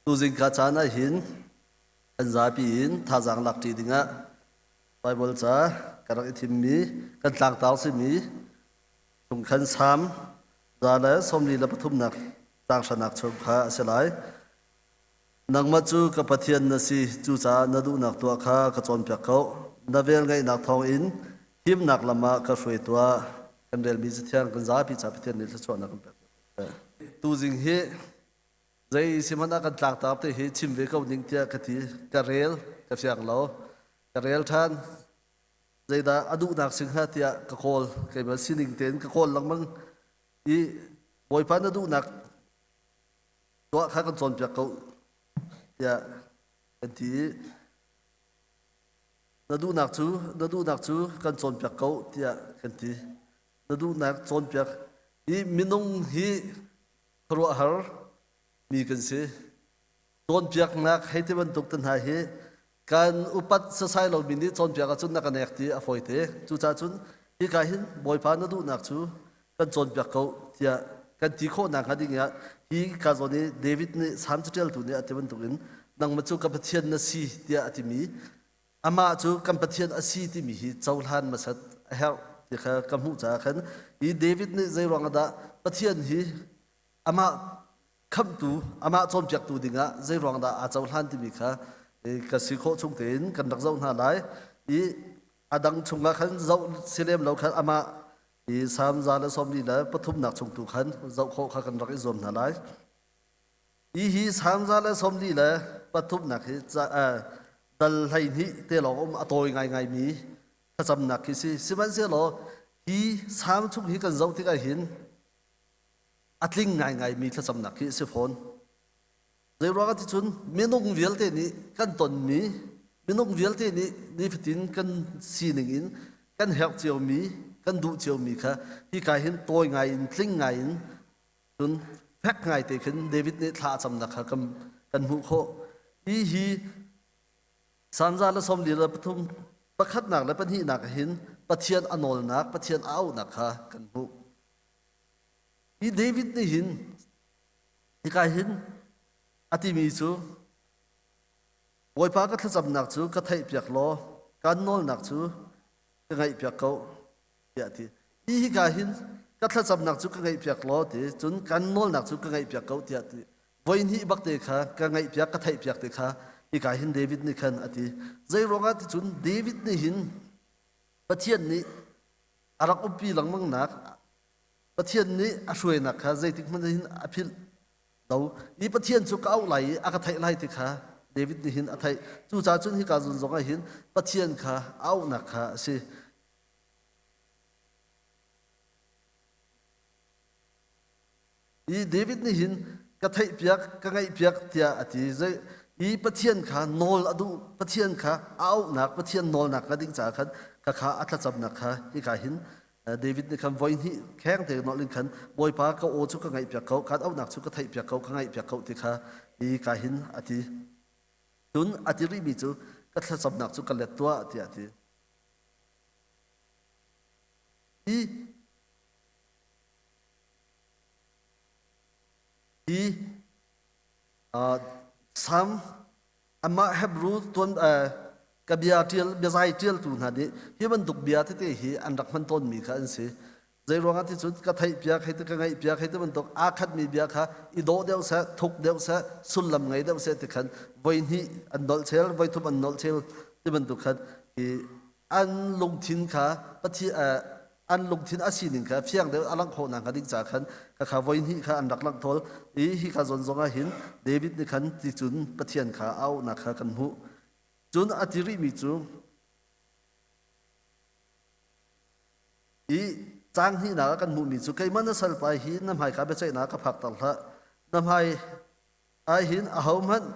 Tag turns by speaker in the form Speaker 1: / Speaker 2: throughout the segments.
Speaker 1: Tuzing ka caan ah hin kan zapi in thazaang lakṭi dingah Baibal ca ka rak i thimmi kan tlangtar simi chungkhan Salm 143nak caang hranak chung kha a si lai. Nangmah cu ka Pathian na si, cucaah na duhnak tuah kha ka cawnpiak ko. Na velngeihnak thawngin himnak lam ah ka hruai tuah. Kan relmi Cathiang kan zapi ca Pathian nih thluachuahnak kan pek. Tuzing hi Zei si hmanh ah kan tlangtar te hi chim ve ko ning tiah ka ti. Ka rel, ka fiang lo. Ka rel ṭhan. Zeidah a duhnak sing hnga tiah ka kawl. Keimah sining tein ka kawl lengmang i Bawipa na duhnak tuah kha kan cawnpiak ko tiah kan ti i na duhnak cu na duhnak cu kan cawnpiak ko tiah kan ti. Na duhnak cawnpiak i minung hi khuaruahhar mi kan si. Cawnpiaknak hei ti bantuk te hna hi kan upat sasai lomi nih cawnpiak ahcun na ka nek ti a fawi te. Cucaah cun hika hin Bawipa na duhnak cu kan cawnpiak ko tiah kan ti khawhnak hnga ding ah hi ka zawn i David nih Salm caṭialtu nih a ti bantukin nangmah cu ka Pathian na si tiah a timi amah cu kan Pathian a si timi hi cohlan hmasat a herh ti kha ka hmuh caah khan hi David nih zei ruangah dah Pathian hi amah khamhtu amah cawnpiaktu dingah zei ruang dah aa cohlan timi kha ka si khawh chung tein kan rak zoh hna lai i a dang chungah khan zoh si lem lo khan amah i Salm 143nak chung tu khan zoh khawh kha kan rak i zuam hna lai. Hihi Salm 143nak hi dal 12 te lawng um a tawi ngaingaimi thlacamnak khi si. Sihmanhsehlaw hi Salm chung hi kan zoh tikah hin a tling ngaingaimi thlacamnak khi a si fawn. Zeiruangah ti cun minung vialte nih kan tonmi, minung vialte nih nifatin kan sining in kan herh ciomi, kan duh ciomi kha hika hin tawi ngai in tling ngai in Cun fek ngaite khin David nih thla a camnak kha kan, kan hmuh khawh. Hi hi Salm 143 pakhatnak le pahnihnak ah hin Pathian a nawlnak, Pathian a auhnak kha kan hmuh. Hi David nih hin hika hin a timi cu Bawipa ka thlacamnak cu ka theihpiak law kan nawlnak cu ka ngaihpiak ko. tiah a ti. Hi hika hin ka thlacamnak cu ka ngaihpiak law ti cun kan nawlnak cu ka ngaihpiak ko tiah ti. Voi hnih bak te kha ka ngaihpiak ka theihpiak te kha hika hin David nih khan a ti. Zei ruangah ti cun David nih hin Pathian nih a rak umpi lengmang nak Pathian nih a hruainak kha zeitik hmanh hin a philh lo. I Pathian cu ka auh lai i a ka theih lai ti kha David nih hin a theih. Cucaah cun hika zun zongah hin Pathian kha a auhnak kha a si. Hi David nih hin ka theihpiak, ka ngaihpiak tiah a ti. Zei i Pathian kha nawl a duh, Pathian kha a auhnak, Pathian nawlnak ka ding caah khan ka kha a thlacamnak kha hika hin David nih khan voi hnih kheng te nawl in khan Bawipa ka aw cu ka ngaihpiak ko, kan auhnak cu ka theihpiak ko, ka ngaihpiak ko ti kha hi ka hin a ti. Cun a ti rihmi cu ka thlacamnak cu ka let tuah tiah a ti. Hi hi Salm amah Hebrew tuan ka bia ṭial biazai ṭialtu hna nih hi bantuk bia tete hi an rak hman tawnmi kha an si. Zei ruangah ti cun ka theihpiak hei ti ka ngaihpiak hei ti bantuk aa khatmi bia kha i dawh deuh seh, thuk deuh seh, sullam ngei deuh seh ti khan voi hnih an nolh chel, voi thum an nolh chel ti bantuk khan hi an lungthin kha Pathian an lungthin a sining kha fiang deuh a langh khawh nakhnga ding ca khan ka kha voi hnih kha an rak langh thawl i hi ka zawn zong ah hin David nih khan ti cun Pathian kha a auhnak kha kan hmuh. Cun a ti rihmi cu i caang hnihnak ah kan hmuhmi cu keimah na salpa hi na hmaika biaceihnak ka phakter hlah na hmai ah hin ahohmanh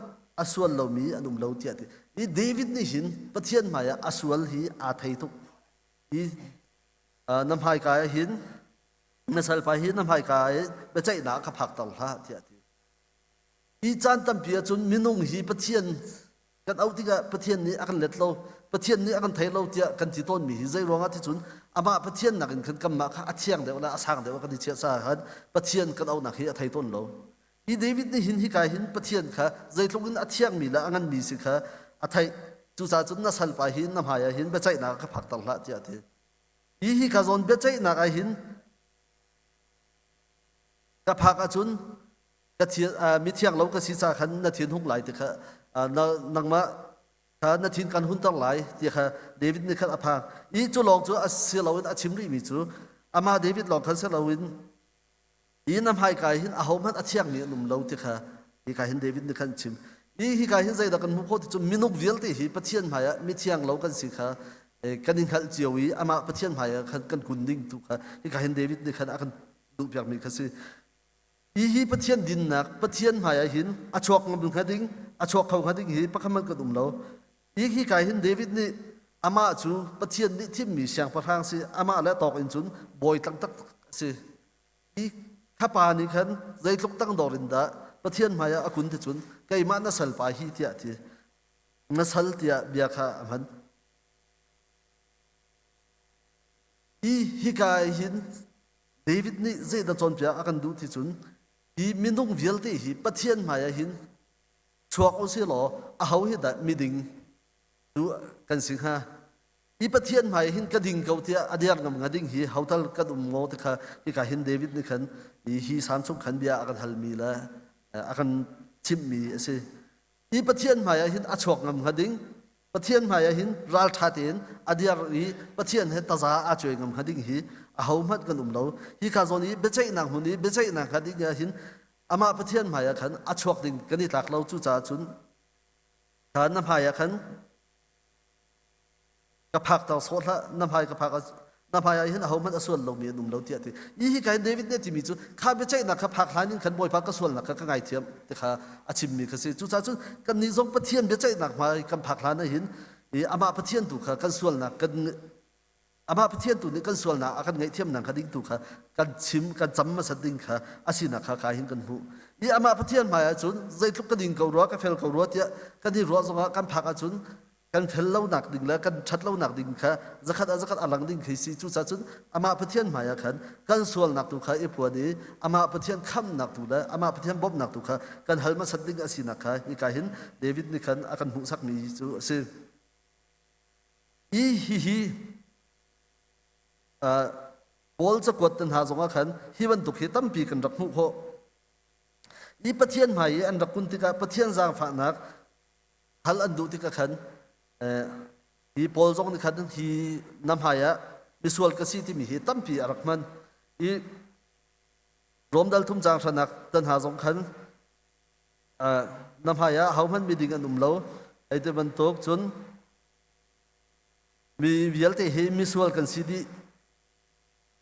Speaker 1: a sual lomi an um lo tiah ti i David nih hin Pathian hmaiah a sual hi aa thei tuk i na hmaika ah hin na salpa hi na hmaika i biaceihnak ka phakter hlah tiah ti hi caan tampi ahcun minung hi Pathian kan auh tikah Pathian nih a kan let lo Pathian nih a kan thei lo tiah kan ti tawnmi hi zei ruangah ti cun amah Pathian nakin khan kanmah kha a thiang deuh le a sang deuh kan i chiah caah khan Pathian kan auhnak hi a thei tawn lo. Hi David nih hin hika hin Pathian kha zeitluk in a thiangmi le a nganmi si kha a theih. Cucaah cun na salpa hi na hmaiah hin biaceihnak ah ka phakter hlah tiah a ti. Hi hika zawn biaceihnak ah hin ka phak ahcun ka thi, mithiang lo ka si ca khan na thin hung lai ti kha nangmah kha na thin kan hunter lai ti kha David nih khan a phang. I cu lawng cu a si loin a chim rihmi cu amah David lawng khan si loin hi na hmaika hin ahohmanh a thiangmi an um lo ti kha hika hin David nih khan chim. Hi hika hin zeidah kan hmuh khawh ti cu minung vialte hi Pathian hmaiah mithiang lo kan si kha kan i hngalh cio i amah Pathian hmaiah khan kan kun ding tu kha hika hin David nih khan a kan duhpiakmi kha si. Hi hi Pathian dinnak Pathian hmaiah hin a chuak ngam hnga ding a chuak kho hnga ding hi pakhat hmanh kan um lo. Hi hika hin David nih amah cu Pathian nih thimmi siangpahrang si amah le tawk in cun bawi tlang tak a si. Hi khapa nih khan zeitluk tangdor in dah Pathian hmaiah a kun ti cun keimah na salpa hi tiah a ti. Na sal tiah bia kha a hman. Hi hika hin David nih zeidah cawnpiak a kan duh ti cun hi minung vialte hi Pathian hmaiah hin chuak u si law aho hi dah miding cu kan si hnga? Hi Pathian hmai hin ka ding ko tiah a der ngam hnga ding hi hotal kan um ngo ti kha hika hin David nih khan hi salm chung khan bia a kan halmi le a kan chimhmi a si. Hi Pathian hmai ah hin a chuak ngam hnga ding Pathian hmai ah hin ralṭha tein a dir i Pathian he taza aa cuai ngam hnga ding hi ahohmanh kan um lo. Hi ka zawn i biaceihnak hmun i biaceihnak hnga ding ah hin amah Pathian hmai ah khan a chuak ding kan i tlak lo cucaah cun kha na hmai ah khan ka phakter sawh hlah na hmai ka phak na hmai ah hin ahohmanh a sual lomi an um lo tiah ti i hi ka hin David nih a timi cu kha biaceihnak kha phak hlan in khan Bawipa ka sualnak kha ka ngaithiam ti kha a chimmi kha si cucaah cun kannih zong Pathian biaceihnak hmai kan phak hlan ah hin i amah Pathian tu kha kan sualnak kan amah Pathian tu nih kan sualnak a kan ngaihthiamnak kha ding tu kha kan chim kan cam hmasat ding kha a sinak kha ka hin kan hmuh i amah Pathian hmai ah cun zeitluk ka ding ko rua ka fel ko rua tiah kan i ruah zongah kan phak ahcun kan fel lonak ding le kan ṭhat lonak ding kha zakhat ah zakhat a lang ding khi si cucaah cun amah Pathian hmai ah khan kan sualnak tu kha i phuan i amah Pathian khamhnak tu le amah Pathian bawmhnak tu kha kan hal hmasat ding a sinak kha hika hin David nih khan a kan hmuhsakmi cu a si. Hi hihi Paul cakuat te hna zongah khan hi bantuk hi tampi kan rak hmuh khawh. Hi Pathian hmai i an rak kun tikah Pathian zaangfahnak hal an duh tikah khan hi Paul zong nih khan hi na hmai ah misual ka si timi hi tampi a rak hman i Rom dal thum caang hranak tan hna zong khan na hmai ah hohmanh miding an um lo hei ti bantuk cun mi vialte hi misual kan si dih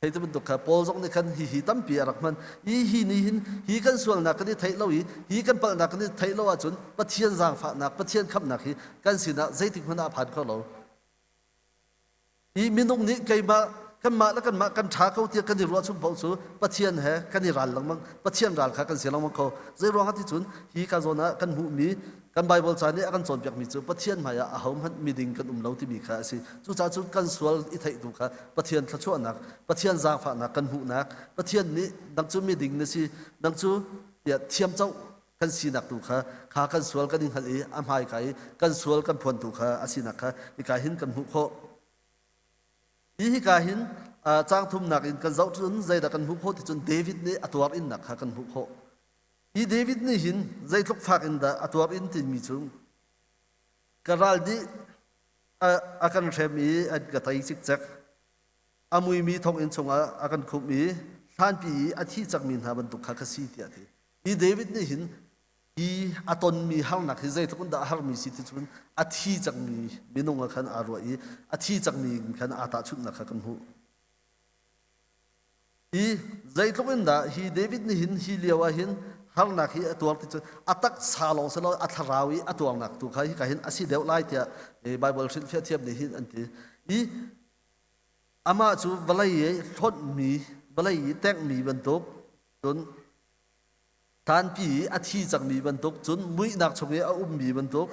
Speaker 1: Hei ti bantuk kha Paul zong nih khan hi hi tampi a rak hman. Hi hi nih hin hi kan sualnak kan i theih lo i hi kan palhnak kan i theih lo ahcun Pathian zaangfahnak, Pathian khamhnak hi kan sinah zeitik hmanh ah a phan kho lo. Hi minung nih keimah kanmah le kanmah kan ṭha ko tiah kan i ruah chung paoh cu Pathian he kan i ral lengmang. Pathian ral kha kan si lengmang kho. Zei ruangah ti cun hi ka zawn ah kan hmuhmi Kan Baibal ca nih a kan cawnpiakmi cu Pathian hmaiah ahohmanh miding kan um lo timi kha a si. Cucaah cun kan sual i theihtu kha Pathian thluachuahnak, Pathian zaangfahnak kan hmuhnak, Pathian nih nang cu miding na si, nang cu tiah thiamcoh kan sinak tu kha kha kan sual kan i hngalh i a hmaika i kan sual kan phuantu kha a sinak kha hika hin kan hmuh khawh. Hi hika hin caang thumnak in kan zoh cun zeidah kan hmuh khawh ti cun David nih a tuar innak kha kan hmuh khawh. Hi David nih hin zeitluk fak in dah a tuar in timi cu ka ral nih a, a kan hrem i an ka tei cikcek. A muimi thonginn chungah a kan khumh i hlanpi i a thi cangmi hna bantuk kha ka si tiah a ti. Hi David nih hin hi a tonmi harnak hi zeitluk in dah a harmi si ti cun a thi cangmi minung ah khan aa ruah i a thi cangmi in khan aa tahchunhnak kha kan hmuh. Hi zeitluk in dah hi David nih hin hi lio ah hin harnak hi a tuar ti cu a taksa lawng si lo a thlarau i a tuarnak tu kha hika hin a si deuh lai tiah Bible hrilhfiah thiam nih hin an ti. I amah cu vawlei i hlonhmi vawlei i tenghmi bantuk cun hlanpi i a thi cangmi bantuk cun muihnak chung i a ummi bantuk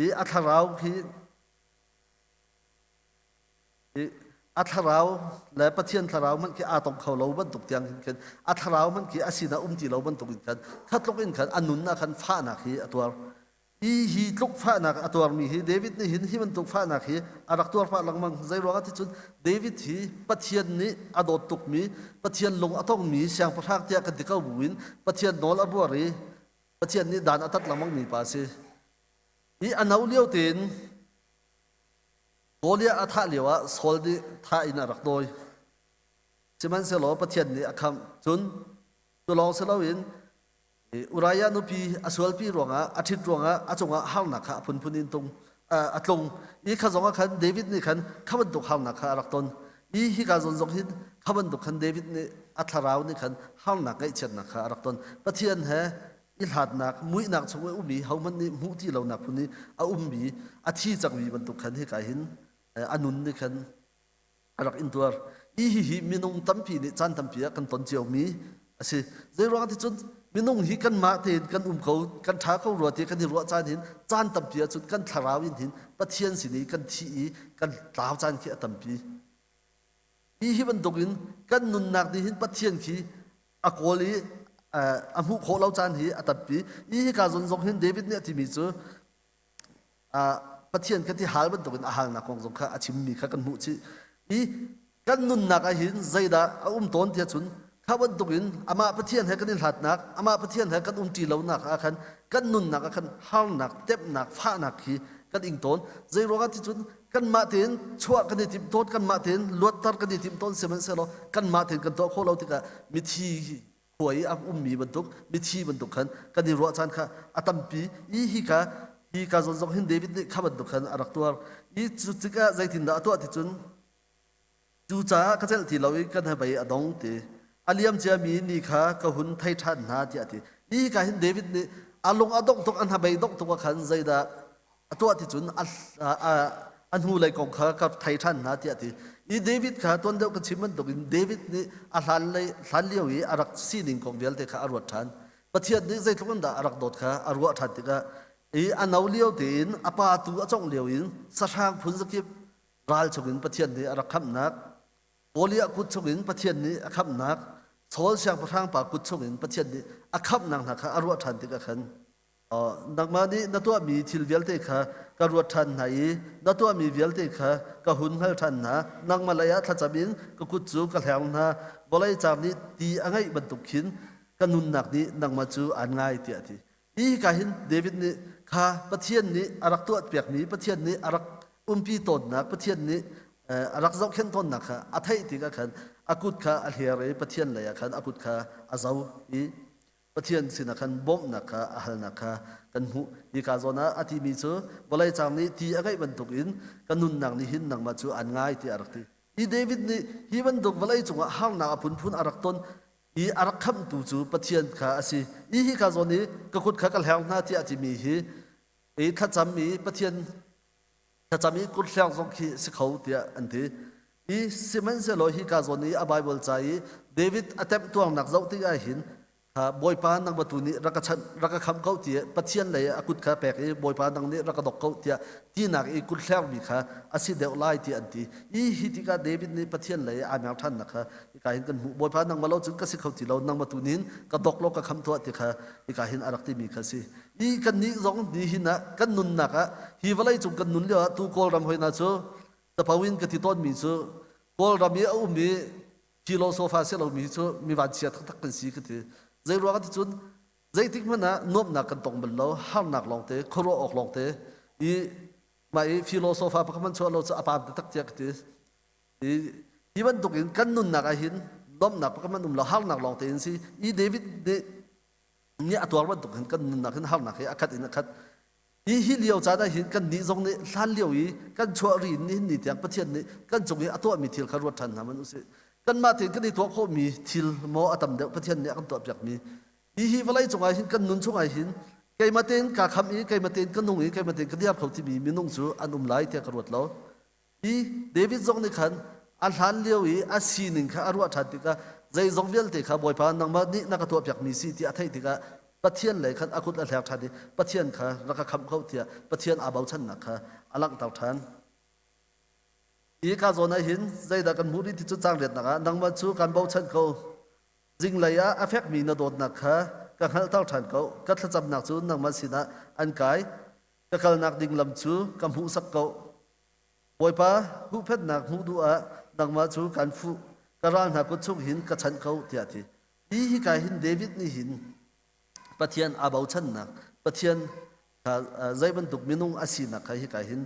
Speaker 1: i a thlarau khi. A thlarau le Pathian thlarau hmanh khi aa tong kho lo bantuk tiang hin khin a thlarau hmanh khi a sinah um ti lo bantuk in khan kha tluk in khan a nun ah khan fahnak hi a tuar. Hi hi tluk fahnak a tuarmi hi David nih hin hi bantuk fahnak hi a rak tuar pah lengmang. Zei ruangah ti cun David hi Pathian nih a dawt tukmi, Pathian lung a tongmi siangpahrang tiah kan ti ko buin Pathian nawl a buar i Pathian nih dan a tat lengmangmi pa a si. Hi a no lio tein Goliath a thah lioah Saul nih thah in a rak dawi. Sihmanhsehlaw Pathian nih a khamh. Cun cu lawng si loin Uriah nupi a sualpi ruangah a ṭhit ruangah a cungah harnak kha a phunphun in tung a tlung. I kha zongah khan David nih khan kha bantuk harnak kha a rak ton. I hika zawn zong hin kha bantuk khan David nih a thlarau nih khan harnak ngaihchiatnak kha a rak ton. Pathian he i hlatnak, muihnak chung i ummi hohmanh nih hmuh ti lonak phun i a ummi, a thi cangmi bantuk khan hika hin a nun nih khan a rak intuar. Hi hihi minung tampi nih caan tampi ah kan ton ciomi a si. Zeiruang ti cun minung hi kanmah tein kan um ko, kan ṭha ko rua ti kan i ruah caan hin caan tampi ah cun kan thlarau in hin Pathian sin i kan thih i kan tlau caan khi a tampi. Hi hi bantukin kan nunnak nih hin Pathian khi a kawl i a hmuh khawh lo caan hi a tampi. Hi hika zawn zong hin David nih a timi cu Pathian kha ti hal bantukin a halnak kong zong kha a chimmi kha kan hmuh chih. I kan nunnak ah hin zeidah a um tawn tiah cun kha bantukin amah Pathian he kan i hlatnak, amah Pathian he kan umṭi lonak ah khan kan nunnak ah khan harnak, temhnak, fahnak hi kan ing tawn. Zei ruangah ti cun kanmah tein chuah kan i timh tawn, kanmah tein luatter kan i timh tawn sihmanhsehlaw kanmah tein kan tuah khawh lo tikah mithi khua i a ummi bantuk mithi bantuk khan kan i ruah caan kha a tampi i hi ka hi ka zawn zong hin David nih kha bantuk khan a rak tuar i cu tikah zeitindah a tuah ti cun cucaah ka celh ti lo i ka hnabei a dong ti a liam ciami ni kha ka hun thei ṭhan hna tiah a ti hi ka hin David nih a lung a dongh tuk a hnabei dongh tuk ah khan zeidah a tuah ti cun a hnulei kong kha ka thei ṭhan hna tiah a ti. I David kha tuan deuh ka chim bantukin David nih a hlan lei hlan lio i a rak sining kong vialte kha a ruat ṭhan. Pathian nih zeitluk in dah a rak dawt kha a ruah ṭhan tikah i a no lio tein a pa tu a congh lio in sahrang phun zakip ral chungin Pathian nih a rak khamhnak Goliath kut chungin Pathian nih a khamhnak Saul siangpahrang pa kut chungin Pathian nih a khamhnak hna kha a ruah ṭhan tikah khan Nangmah nih na tuahmi thil vialte kha ka ruat ṭhan hna i na tuahmi vialte kha ka hun hngal ṭhan hna. Nangmah leiah thlacam in ka kut cu ka hleng hna. Vawlei car nih ti a ngeih bantuk khin ka nunnak nih nangmah cu aan ngai, tiah a ti. Hi ka hin David nih kha Pathian nih a rak tuahpiakmi, Pathian nih a rak umpi tawnnak, Pathian nih a rak zohkhenh tawnnak kha a theih tikah khan a kut kha a hler i Pathian leiah khan a kut kha a zo i Pathian sinah khan bawmhnak kha a halnak kha kan hmuh. Hika zawn ah a timi cu vawlei cang nih ti a ngeih bantukin ka nunnak nih hin nangmah cu aan ngai tiah a rak ti. Hi David nih hi bantuk vawlei cungah harnak a phunphun a rak ton i a rak khamhtu cu Pathian kha a si. Hi hika zawn i ka kut kha ka hleng hna tiah a timi hi i thlacam i Pathian thlacam i kut hleng zong khi si kho tiah an ti. I sihmanhsehlaw hika zawn i a Baibal ca i David a temhtuarnak zoh tikah hin Bawipa nang batu nih rak ka chanh rak ka khamh ko tiah Pathian lei a kut kha pek i Bawipa nang nih rak ka dok ko tiah tinak i kut hlermi kha a si deuh lai tiah an ti. I hi tikah David nih Pathian lei aa mer ṭhannak kha hika hin kan hmuh. Bawipa nangmah lo cun ka si kho ti lo nangmah tu nih ka dok law ka khamh tuah ti kha hika hin a rak timi kha a si. I kannih zong nihin ah kan nunnak ah hi vawlei cung kan nun lio ah tu Kawlram hoi hna cu capo in ka ti tawnmi cu Kawlram i a um i philosopher si lomi cu mi vanchia taktak kan si ka ti. Zei ruang ti cun zeitik hmanh ah nuamhnak kan tong bal lo, harnak lawngte, khuaruah awk lawngte i mah i philosopher pakhat hmanh chuah lo cu a pam taktak tiah ka ti. I hi bantuk in kan nunnak ah hin lawmhnak pakhat hmanh um lo, harnak lawngte in si. I David nih nih a tuar bantuk hin kan nunnak hin harnak hi a khat in a khat. Hi hi lio caan ah hin kan nih zong nih hlan lio i kan chuah ri in nihin ni tiang Pathian nih kan cung i a tuahmi thil kha ruat ṭhan hna hmanh usih. Kanmah tein kan i tuah khawhmi thil maw a tam deuh Pathian nih a kan tuahpiakmi. Hi hi vawlei cungah hin kan nun chungah hin keimah tein kaa khamh i keimah tein ka nung i keimah tein ka diar kho timi minung cu an um lai tiah ka ruat lo. Hi David zong nih khan a hlan lio i a sining kha a ruah ṭhan tikah zeizong vialte kha Bawipa nangmah nih na ka tuahpiakmi si ti a theih tikah Pathian lei khan a kut a hler ṭhan i Pathian kha rak ka khamh ko tiah Pathian aa bochannak kha a langhter ṭhan. Hi ka zawn ah hin zeidah kan hmuh rih ti cu caang riatnak ah nangmah cu kan bochan ko. Zinglei ah a fekmi na dawtnak kha ka hngalhter ṭhan ko. Ka thlacamnak cu nangmah sinah an kai. Ka kalnak ding lam cu ka hmuhsak ko. Bawipa, huhphenhnak hmuh duh ah nangmah cu kan fuh. Ka ral hna kut chung hin ka chanh ko, tiah a ti. Hi hika hin David nih hin Pathian aa bochannak, Pathian kha zei bantuk minung a sinak kha hika hin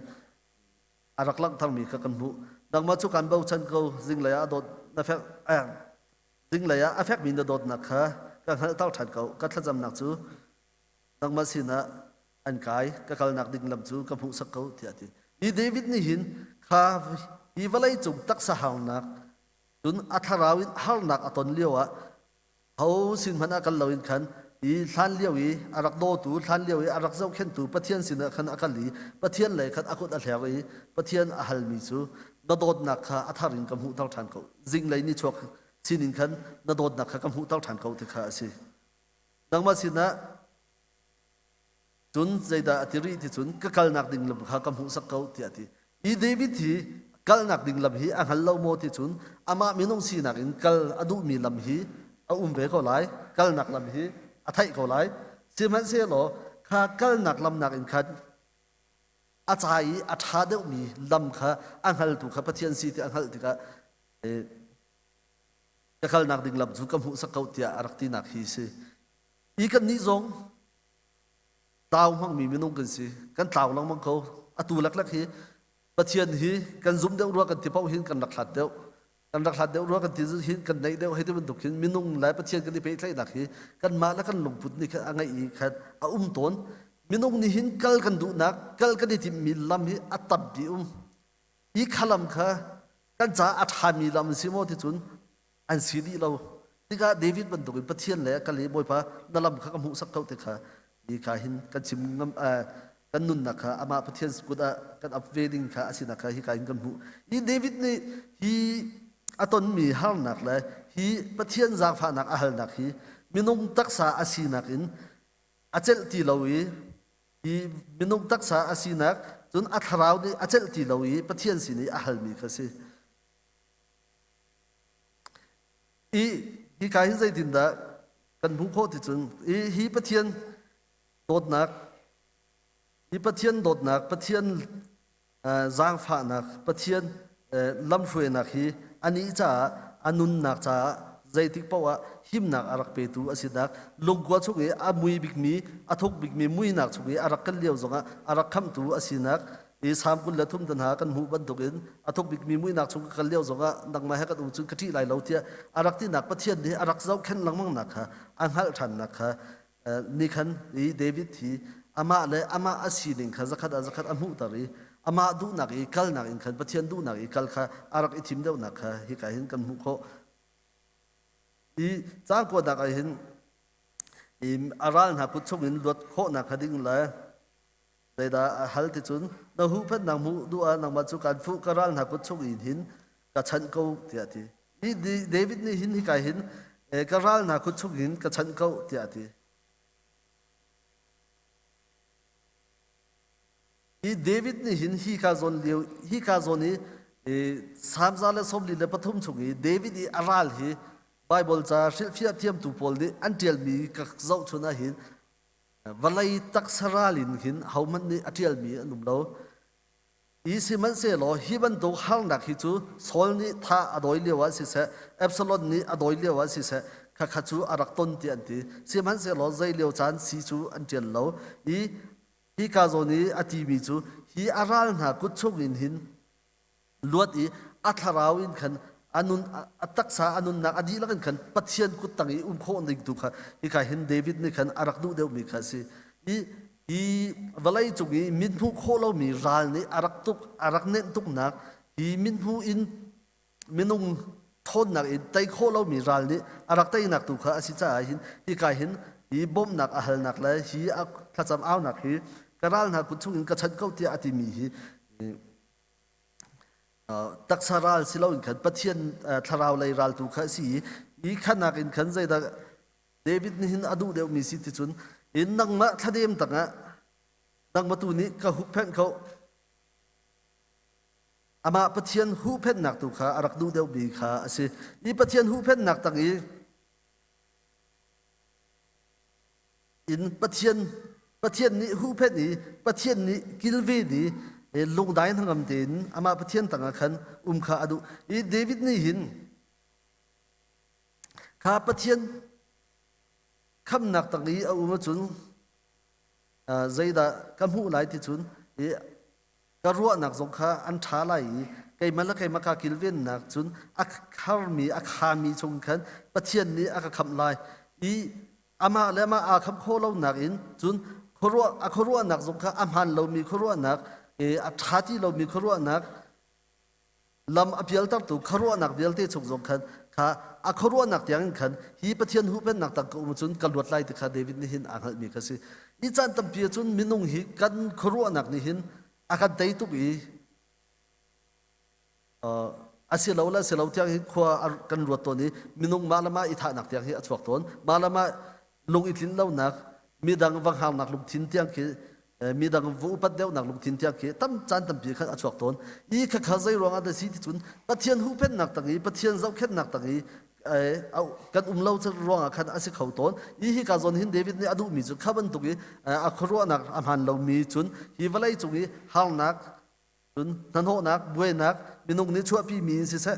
Speaker 1: a rak langhtermi kha kan hmuh. Nangmah cu kan bochan ko, zinglei ah a dawt na fek eh, zinglei ah a fekmi na dawtnak kha ka hngalhter ṭhan ko. Ka thlacamnak cu nangmah sinah an kai, ka kalnak ding lam cu ka hmuhsak ko, tiah a ti. Hi David nih hin kha hi vawlei cung taksa harnak, cun a thlarau in harnak a ton lio ah ho sin hmanh ah kal loin khan i hlan lio i a rak dawtu hlan lio i a rak zohkhenhtu Pathian sinah khan a kal i Pathian lei khan a kut a hler i Pathian a halmi cu na dawtnak kha a thar in ka hmuhter ṭhan ko zinglei ni chuak sinin khan na dawtnak kha ka hmuhter ṭhan ko ti kha a si nangmah sinah Cun zeidah a ti rih ti cun ka kalnak ding lam kha ka hmuhsak ko tiah a ti. Hi David hi kalnak ding lam hi a hngal lo maw ti cun amah minung sinak in kal a duhmi lam hi a um ve ko lai. Kalnak lam hi a theih ko lai. Sihmanhsehlaw kha kalnak lam nakin khan a ca i a ṭha deuhmi lam kha a hngaltu kha Pathian si ti a hngalh tikah ka kalnak ding lam cu ka hmuhsak ko tiah a rak tinak hi si. Hi kannih zong tlau hmangmi minung kan si. Kan tlau lengmang ko. Atu leklek hi Pathian hi kan zum deuh rua kan ti paoh hin kan rak hlat deuh. Kan rak hlat deuh rua kan ti hin kan neih deuh hei ti bantuk hin minung le Pathian kan i pehtlaihnak hi kanmah le kan lungput nih khan a ngeih i khan a um tawn. Minung nih hin kal kan duhnak, kal kan i timhmi lam hi a tampi um. Hi kha lam kha kan caah a ṭhami lam an si maw ti cun an si dih lo tikah David bantukin Pathian le kal i Bawipa na lam kha ka hmuhsak ko ti kha hi ka hin kan chim ngam kan nunnak kha amah Pathian kut ah kan ap ve ding kha a sinak kha hi ka hin kan hmuh hi David nih hi a tonmi harnak le hi Pathian zaangfahnak a halnak hi minung taksa a sinak in a celh ti lo i hi minung taksa a sinak cun a thlarau nih a celh ti lo i Pathian sin i a halmi kha si I hika hin zeitindah kan hmuh khawh ti cun i hi Pathian dawtnak hi Pathian dawtnak Pathian zaangfahnak Pathian lamhruainak hi anih caah a nunnak caah zeitik paoh ah himnak a rak petu a sinak lungkua chung i a mui bikmi a thuk bikmi muinak chung i a rak kal lio zongah a rak khamhtu a sinak I Salm 23 te hna kan hmuh bantukin a thuk bikmi muihnak chung ka kal lio zongah nangmah he kan um cun ka ṭih lai lo tiah a rak tinak Pathian nih a rak zohkhenh lengmangnak kha a hngalh ṭhannak kha ni khan i David hi amah le amah a sining kha zakhat ah zakhat a hmuhter i amah duhnak i kalnak in khan Pathian duhnak i kal kha a rak i thim deuhnak kha hika hin kan hmuh khawh. I caang kuatnak ah hin a ral hna kut chungin luat khawhnak kha ding le Zeidah a hal ti cun na huhphenhnak hmuh duh ah nangmah cu kaan fuh ka ral hna kut chung in hin ka chanh ko tiah a ti. Hi David nih hin hika hin ka ral hna kut chung in ka chanh ko tiah a ti. Hi David nih hin hika zawn lio hika zawn i Salm 143 chung i David i a ral hi Bible ca hrilhfiah thiamtu pawl nih an ṭialmi ka zohchun ah hin Vawlei taksa ral in hin hohmanh nih a ṭialmi an um lo. I sihmanhsehlaw hi bantuk harnak hi cu Saul nih thah a dawi lio ah siseh, Absalom nih a dawi lio ah siseh, khakha cu a rak ton tiah an ti. Sihmanhsehlaw zei lio caan si cu an ṭial lo. I hika zawn i a timi cu hi a ral hna kut chungin hin luat i a thlarau in khan a nun a taksa a nunnak a dihlak in khan Pathian kut tang i um khawh ning tu kha hika hin David nih khan a rak duh deuhmi kha a si i hi vawlei cung i mithmuh khawh lomi ral nih a rak tuk a rak nenh tuknak hi mithmuh in minung thawnnak in tei khawh lomi ral nih a rak teinak tu kha a si caah hin hika hin hi bawmhnak a halnak le hi a thlacam aunak hi ka ral hna kut chungin ka chanh ko tiah a timi hi Taksa ral si loin khan Pathian thlarau lei ral tu kha a si i hi khanak in khan zeidah David nih hin a duh deuhmi si ti cun in nangmah thladem tangah nangmah tu nih ka hupphenh ko. Amah Pathian huhphenhnak tu kha a rak duh deuhmi kha a si. Hi Pathian huhphenhnak tang i in Pathian Pathian nih huhphenh i Pathian nih kilven i lungdai hnangam tein amah Pathian tangah khan um kha a duh. I David nih hin kha Pathian khamnak tang i a um ahcun zeidah ka hmuh lai ti cun i ka ruahnak zong kha an ṭha lai i keimah le keimah kaa kilvennak cun a kharmi a khami chung khan Pathian nih a ka khamh lai i amah le amah aa khamh khawh lonak in cun khuaruah a khuaruahnak zong kha a hmaan lomi khuaruahnak a ṭha ti lomi khuaruahnak lam a pialtertu khuaruahnak vialte chung zong khan kha a khuaruahnak tiang in khan hi Pathian huhphenhnak tang ka um cun ka luat lai ti kha David nih hin aa hngalhmi kha si. Hi caan tampi ah cun minung hi kan khuaruahnak nih hin a kan tei tuk i a si lo le si lo tiang hi khua kan ruat tawn i minung mah le mah i thahnak tiang hi a chuak tawn. Mah le mah lung i tlin lonak midang va hngarnak lungthin tiang khi midang va upat deuhnak lungthin tiang khi tam caan tampi khan a chuak tawn. I khakha zei ruangah dah si ti cun Pathian huhphenhnak tang i Pathian zohkhenhnak tang i kan um lo ruangah khan a si kho tawn. I hi ka zawn hin David nih a duhmi cu kha bantuk i a khuaruahnak a hmaan lomi cun hi vawlei cung i harnak Cun hnahnawhnak, buainak, minung nih chuahpimi in siseh,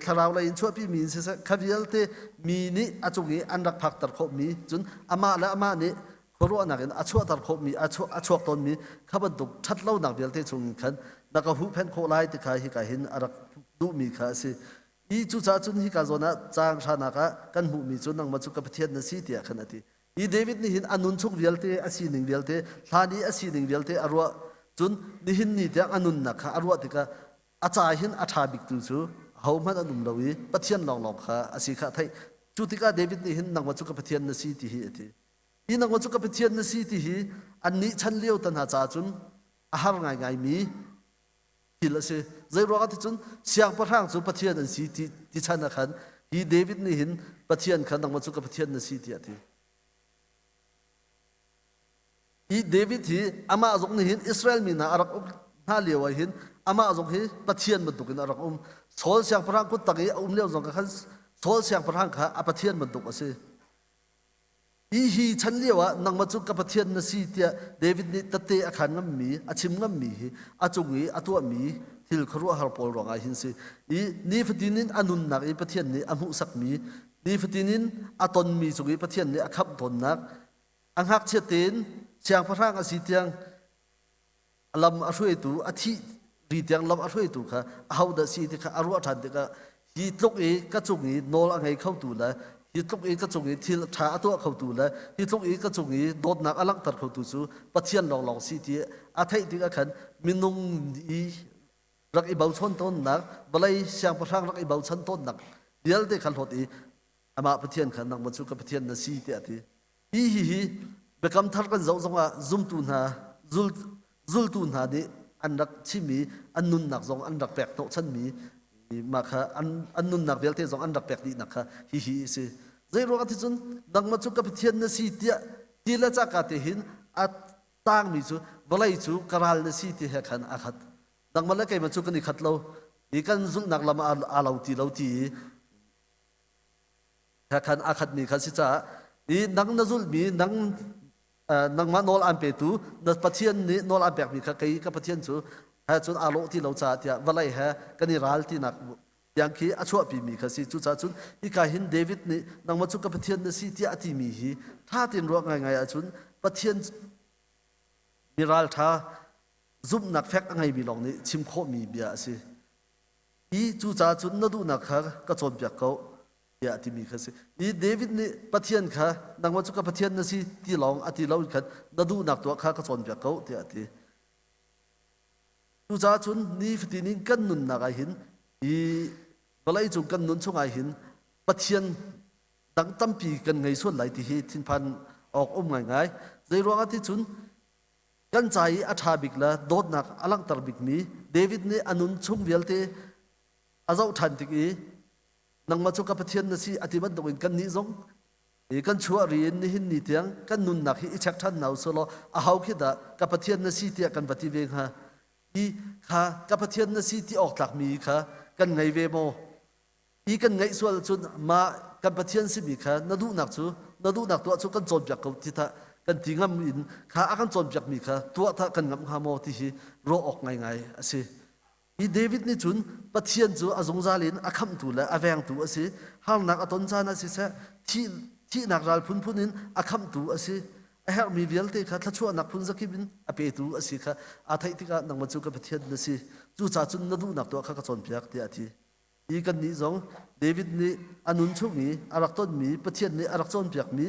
Speaker 1: thlarau lei in chuahpimi in siseh, kha vialte mi nih a cung i an rak phakter khawhmi, cun amah le amah nih khuaruahnak in a chuahter khawhmi, a chuak tawnmi kha bantuk ṭhatlonak vialte chungin khan na ka huhphenh khawh lai ti kha hika hin a rak duhmi kha a si. Hi cucaah cun hika zawn ah caang hranak ah kan hmuhmi cu nangmah cu ka Pathian na si tiah khan a ti. Hi David nih hin a nun chung vialte, a sining vialte, hlan i a sining vialte a ruah. Cun nihin ni tiang a nunnak kha a ruah tikah a ca hin a ṭha biktu cu ahohmanh an um lo i Pathian lawnglawng kha a si kha a theih. Cu tikah David nih hin nangmah cu ka Pathian na si ti hi a ti. Hi nangmah cu ka Pathian na si ti hi annih chan lio te hna caah cun a har ngaingaimi thil a si. Zeiruangah ti cun siangpahrang cu Pathian an si ti, ti chan ah khan hi David nih hin Pathian kha nangmah cu ka Pathian na si tiah a ti. Hi David hi amah zong nih hin Israel mi hna a rak uk hna lio ah hin amah zong hi Pathian bantukin a rak um. Saul siangpahrang kut tang i a um lio zong kha khan Saul siangpahrang kha a Pathian bantuk a si. Hi hi chan lio ah nangmah cu ka Pathian na si tiah David nih tette a khaan ngammi, a chim ngammi hi a cung i a tuahmi thil khuaruahhar pawl ruangah hin si. I nifatin in a nunnak i Pathian nih a hmuhsakmi, nifatin in a tonmi cung i Pathian nih a khamh tawnnak, a ngakchiat tein siangpahrang a si tiang lam a hruaitu a thih ri tiang lam a hruaitu kha ahodah si ti kha a ruah ṭhan tikah hi tluk i ka cung i nawl a ngei khotu le hi tluk i ka cung i thil ṭha a tuah khotu le hi tluk i ka cung i dawtnak a langhter khotu cu Pathian lawnglawng si ti a theih tikah khan minung i rak i bochan tawnnak vawlei siangpahrang rak i bochan tawnnak vialte kha hlawt i amah Pathian kha nangmah cu ka Pathian na si tiah a ti. Hi hi hi biakam thar kan zoh zongah zumtu hna zul, zultu hna nih an rak chim i an nunnak zong an rak pek hnawhchanmi mah kha an, an nunnak vialte zong an rak pek dihnak kha hi hi a si. Zei ruangah ti cun nangmah cu ka Pathian na si tiah ti le caka te hin a tangmi cu vawlei cu ka ral na si ti he khan a khat. Nangmah le keimah cu kan i khat lo. Hi kan zulhnak lam aa lo ti lo ti i kha khan aa khatmi kha si caah i nang na zulhmi nang nangmah nawl aan petu na Pathian nih nawl aan pekmi kha kei ka Pathian cu he cun aa lawh ti lo caah tiah vawlei he kan i ral tinak tiang khi a chuahpimi kha si. Cucaah cun hika hin David nih nangmah cu ka Pathian na si tiah a timi hi ṭha tein ruah ngaingai ahcun Pathian mi ralṭha zumhnak fek a ngeimi lawng nih chim khawhmi bia a si. I cucaah cun na duhnak kha ka cawnpiak ko tiah a timi kha si. I David nih Pathian kha nangmah cu ka Pathian na si ti lawng a ti lo in khan na duhnak tuah kha ka cawnpiak ko tiah a ti. Cucaah cun nifatin in kan nunnak ah hin hi vawlei cung kan nun chungah hin Pathian dang tampi kan ngei sual lai ti hi thinphan awk um ngaingai. Zei ruangah ti cun kan ca i a ṭha bik le dawtnak a langhter bikmi David nih a nun chung vialte a zoh ṭhan tik i nangmah cu ka Pathian na si a ti bantukin kannih zong i kan chuah ri in nihin ni tiang kan nunnak hi i check ṭhan hna usih law aho khi dah ka Pathian na si tiah kan va ti ve hnga? I kha ka Pathian na si ti awk tlakmi kha kan ngei ve maw? I kan ngeih sual cun mah kan Pathian simi kha na duhnak cu na duhnak tuah cu kan cawnpiak ko ti tah kan ti ngam in kha a kan cawnpiakmi kha tuah tah kan ngamh hnga maw ti hi ruah awk ngaingai a si. Hi David nih cun Pathian cu a zungzal in a khamhtu le a vengtu a si. Harnak a ton caan ah siseh, thihnak ral phunphun in a khamhtu a si. A herhmi vialte kha thluachuahnak phun zakip in a petu a si kha aa theih tikah nangmah cu ka Pathian na si. Cucaah cun na duhnak tuah kha ka cawnpiak tiah a ti. Hi kannih zong David nih a nun chung i a rak tonmi Pathian nih a rak cawnpiakmi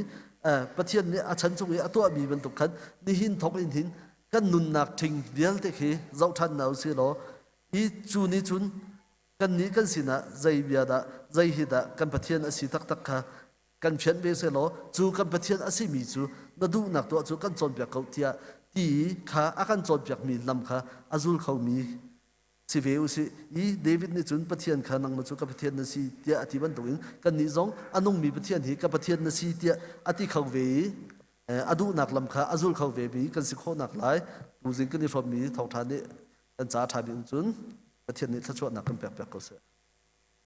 Speaker 1: Pathian nih a chan chung i a tuahmi bantuk khan nihin thawk in hin kan nunnak ṭhing vialte khi zoh ṭhan hna usih law hi cu nih cun kannih kan sinah zei bia dah zei hi dah kan Pathian a si taktak kha kan fianh ve selaw cu kan Pathian a simi cu na duhnak tuah cu kan cawnpiak ko tiah ti kha a kan cawnpiakmi lam kha a zul khomi si ve usih. I David nih cun Pathian kha nangmah cu ka Pathian na si tiah a ti bantukin kannih zong a nungmi Pathian hi ka Pathian na si tiah a ti kho ve i a duhnak lam kha a zul kho ve mi kan si khawhnak lai tuzing kan i hrawmmi thawngṭha nih kan ca ṭha bik cun Pathian nih thluachuahnak kan pek piak ko seh.